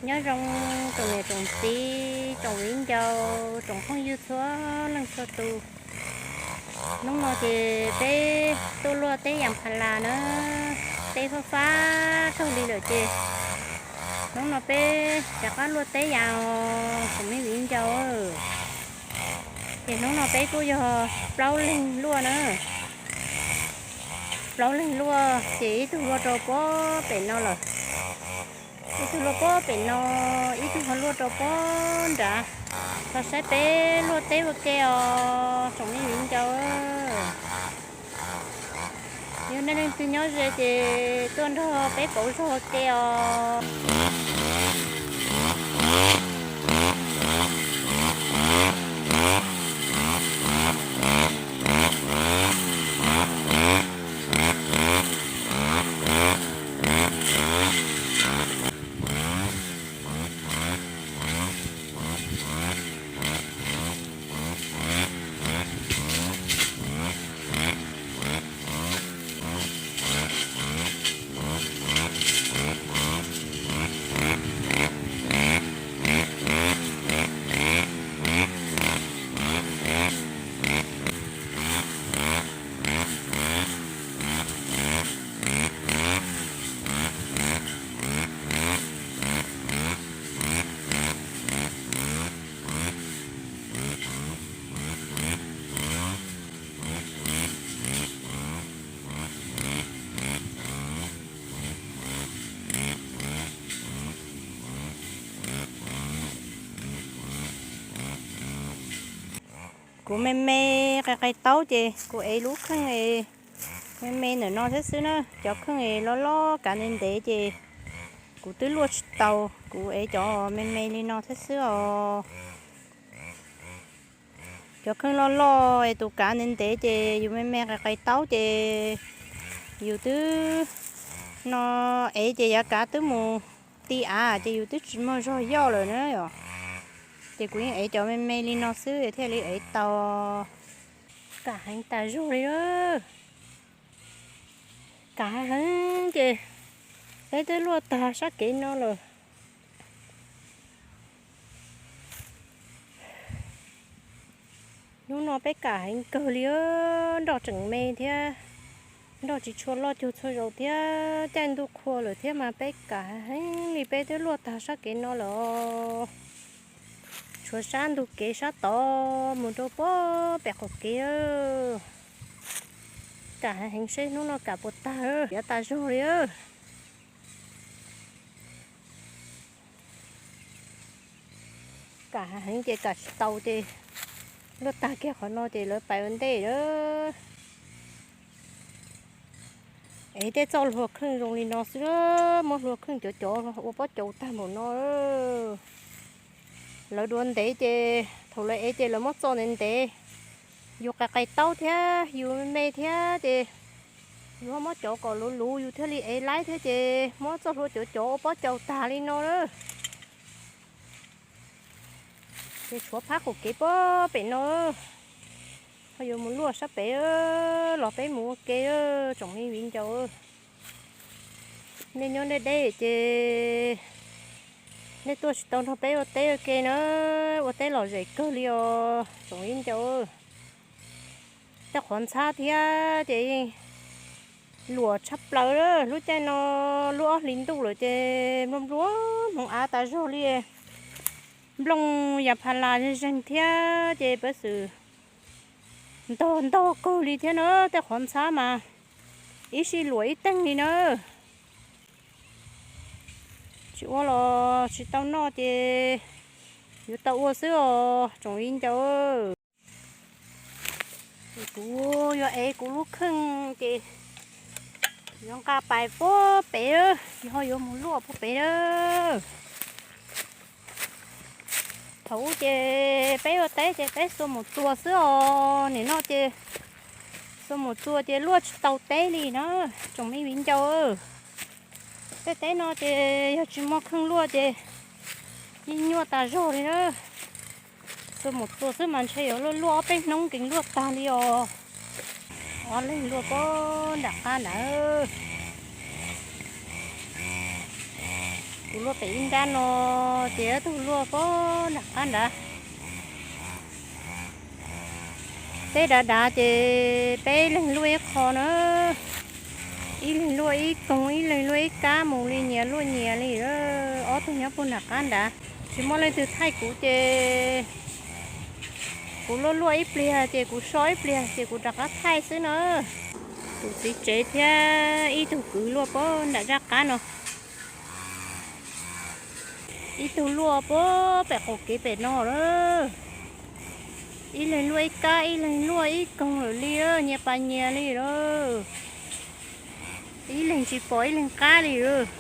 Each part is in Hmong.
Nyob zoo tsoom niam tsoom txiv, tsoom viv ncaus, tsoom phooj ywg txhua leej txhua tus. Hnub no ces peb tuaj luaj teb yas Pha Las na, teb fab fab kawg li lawm ces hnub no peb rov qab luaj teb yas os tsoom me viv ncaus. Ces hnub no peb kuj yog plaub leeg luaj na, plaub leeg luaj ces ib tug luaj rau pob pem no lawm, ib tug luaj pob pem no, ib tug ho luaj rau pob nrad. Los saib peb luaj teb ua ke os tsoom me viv ncaus. Yog nej leej twg nyob ze ces tuaj nrog peb pauv zog ua ke os. Kuv me me qe qe taub ces kuv ev lub kheej me me ntawm no thiab xwb na. Cov kheej loj loj kav ntev ntev ces kuv twb luaj tsis tau, kuv ev cov me me li no thiab xwb os. Cov kheej loj loj es tus kav ntev ntev ces yus me me qe qe taub ces yus twb no ev ces yav kav twb mus ti av ces yus twb tsis muaj zog yoj lawm na yom. Ces kuv yeej ev cov me me li no xwb thiaj li ev tau. Kam heev tas zog li lawm. Kam heev ces peb twb luaj tag sab kev no lawm. Hnub no peb kam heev kawg li, nroj tseem me thiab, nroj tsis tshua loj cuag txhua zaus thiab, caij ntuj qhua lawm thiab mas peb kam heev li, peb twb luaj tag sab kev no lawm. Tshuav sab ntug kev sab tod mus rau pem qaum kev. Kam heev, seb hnub no kam puas tag, yuav tas zog li. Kam heev ces kam tsis tau ces luaj tag kiag qhov no ces lawv pais ua ntej lawm. Ev tej txoj hlua kheej zoo li no xwb, muab hlua kheej cov cov ua pob caus tag npaum no. Lawv dua ntev ces thaum lawv ev ces lawv muab txoj ntev ntev. Yus qais qais taub thiab yus me me thiab ces yus ho muab cov kom luv luv yus thiaj li ev laib thiab ces muab txoj hlua cov cov ua pob caus tag li no lawm. Ces tshuav phab qaum kev pob pem no, ho yuav mus luaj sab pem, los peb mus ua ke tsoom me viv ncaus. Nej nyob deb deb ces nej tuaj tsis tau nrog peb ua teb ua ke na, ua teb lom zem kawg li os tsoom viv ncaus. Tej qhov ntxhab thiab ces yeej luam tshaj plaws, lub caij no lub ob hlis ntuj lawm ces nplua nplua hmoov av tas zog li. Nplooj yam pha las zeeg zeeg thiab ces pev xwm ntog ntog kawg li thiab na, tej qhov ntxhab mas ib sij luam ib teeg li na. Tsis ua los tsis tau noj ces yuav tau ua xwb os tsoom viv ncaus. Kuv yuav ev kuv lub kheej ces yuav nqa pais puag pem, ho yuav mus luaj puag pem. Thaum ub ces peb ua teb ces peb xuas mus txuas xwb os, nim no ces xuas mus txuas ces luaj tsis tau teb li na tsoom me viv ncaus. Tej teb no ces yog tsis muaj kheej luaj ces yeej nyuaj tas zog li na. Xuas mus txuas xwb mas ntshe yuav luaj luaj ob peb hnub nkees luaj tag li os. Ob leeg luaj puag nram qab ntawd. Kuv luaj pem ib nrab no, ces ob tug luaj pem nram qab nrad. Teb dav dav ces peb ib leeg luaj ib qho na. Ib leeg luaj ib koog, ib leeg luaj ib kab mus li, nyias luaj nyias li. Ob tug nyob puag nram qab nrad, tsis muaj leej twg thaij kuv ces kuv luaj luaj ib pliag ces kuv so ib pliag ces kuv rov qab thaij xwb na. Tus txiv tsev thiab ib tug kwv luaj pem nram zaj qab no. Ib tug luaj pem qaum kev pem no lawm. Ib leeg luaj ib kab, ib leeg luaj ib koog lawm li, nyias pas nyias li lawm. Ib leeg tsis pom ib leeg qab li lawm.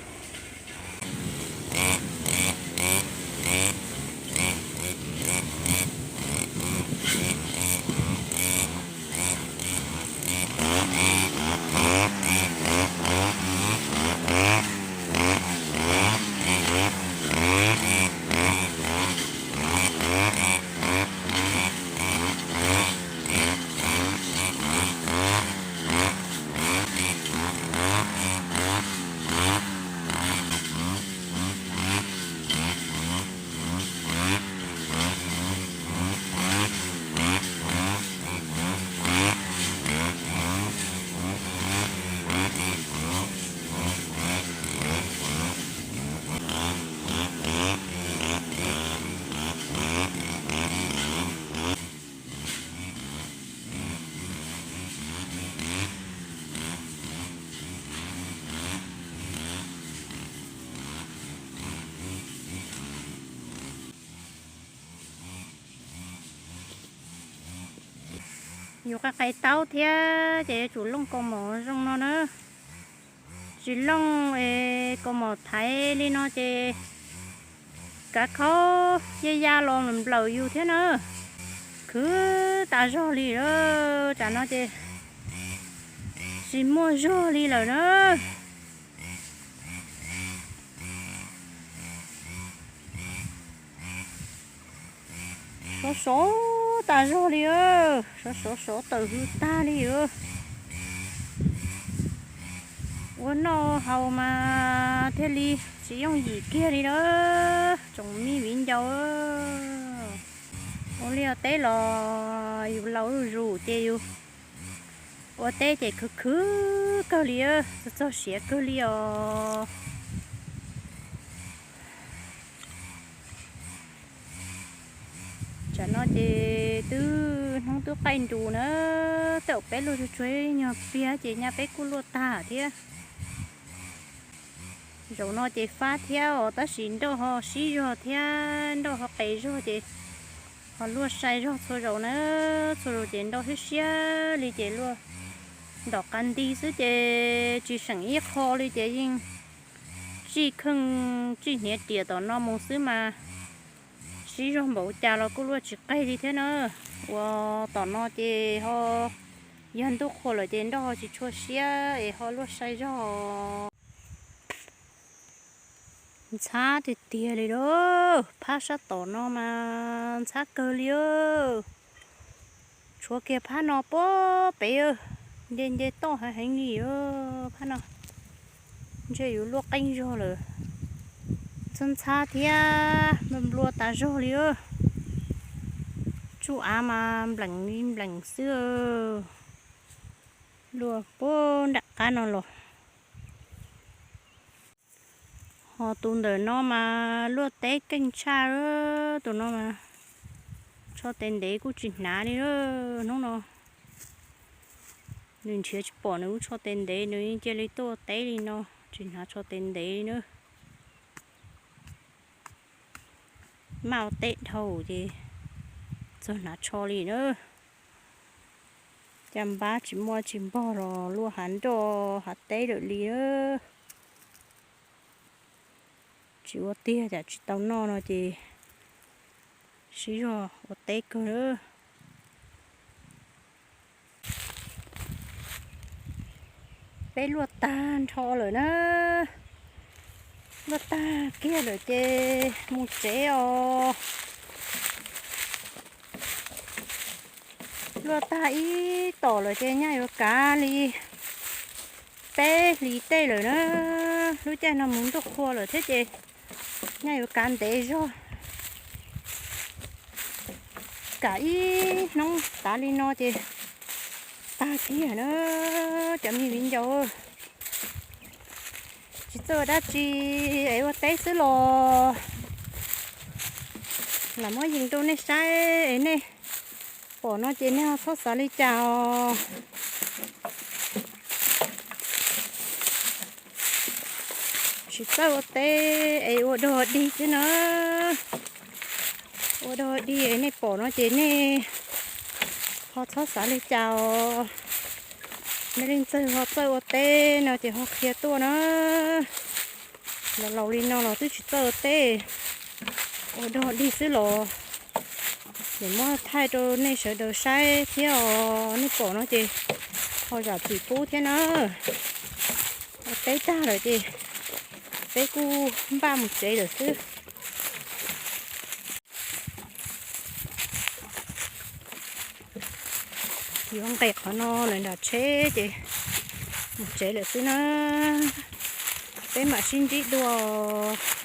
Yus qai qai taub thiab ces yuav tsum looj kaus mom zoo no na. Tsis looj es kaus mom thaiv li no ces kav khaub ya ya los nplawm yus thiab na. Khwv tas zog li lawm, tsam no ces tsis muaj zog li lawm na. Sov sov tas zog li, sov sov sov tawm hws tag li. Ua noj haus mas thiaj li tsis yooj yim kiag li lawm tsoom me viv ncaus. Ua liaj teb los yus laus zuj zus ces yus ua teb ces khwv khwv kawg li, txog txog siav kawg li os. Tsam no ces twb hnub twb qaij nrus na, tej zaum peb luaj tsuag tsuag nyuag pliag ces nyaj peb kuj luaj tag thiab. Zaum no ces fab thiab os, tab sis nroj ho sib zog thiab nroj ho qes zog ces ho luaj sai zog txhua zaus na. Txhua zaus ces nroj siab siab li ces luaj ntom qab nti xwb ces tsis seem ib qho li ces yeej tsij kheej tsij hniav riam tom no mus xwb mas sib zog npaum cas los kuj luaj tsis qeg li thiab na. Uas tom no ces ho yog ntuj qhua lawm ces nroj ho tsis tshua siab es ho luaj sai zog. Ntxhab tiag tiag li lawm, phab sab tom no mas ntxhab kawg li. Tshuav kiag phab no puag pem, nce nce toj heev heev li phab no. Ntshe yuav luaj qeej zog lawm, ntxhab ntxhab thiab nplua nplua tas zog li. Tsuj av mas npleem li npleem xwb. Luaj puag nram qab no los. Ho tus ntawm no mas luaj teb keej tshaj, tus no mas tsho tes ntev kuj tsis hnav li hnub no. Nws nrhiav tsis pom nws lub tsho tes ntev, nws cia li tuaj teb li no, tsis hnav tsho tes ntev li na. Maj ua teb dhau ces txog hnav tsho li na. Caj npab tsis muaj tsis npog los luaj hav nroj hav teb lawm li. Tsis ua tiag cas tsis tau noj no ces sib zog ua teb kawg. Peb luaj tag nrho lawm na, luaj tag kiag lawm ces mus tsev os. Luaj tag ib tom lawm ces nyaj yuav kav li peb hlis tej lawm na. Lub caij no mus ntuj qhua lawm thiab ces Nyaj yuav kav ntev zog, kam ib hnub tav li no ces tag kiag na cov me viv ncaus. Tsis txawj ua dab tsi es ua teb xwb los. Lam muab yees rau nej saib es nej pom no ces nej ho txhob xav li cas os. Tsis txawj ua teb es ua dog dig xwb na. Ua dog dig es nej pom no ces nej ho txhob xav li cas os. Nej leej twg ho txawj ua teb no ces ho qhia tuaj na. Laus laus li no los twb tsis txawj ua teb, ua dog dig xwb los. Nim muab thaij rau nej sawv daws saib thiab os. Nej pom no ces ho zam txim pub thiab na. Ua teb tag lawm ces peb kuj npaj mus tsev lawm xwb. Yuav nqes qhov no lawm nram tsheb ces mus tsev lawm xwb na. Peb mam sib ntsib dua os.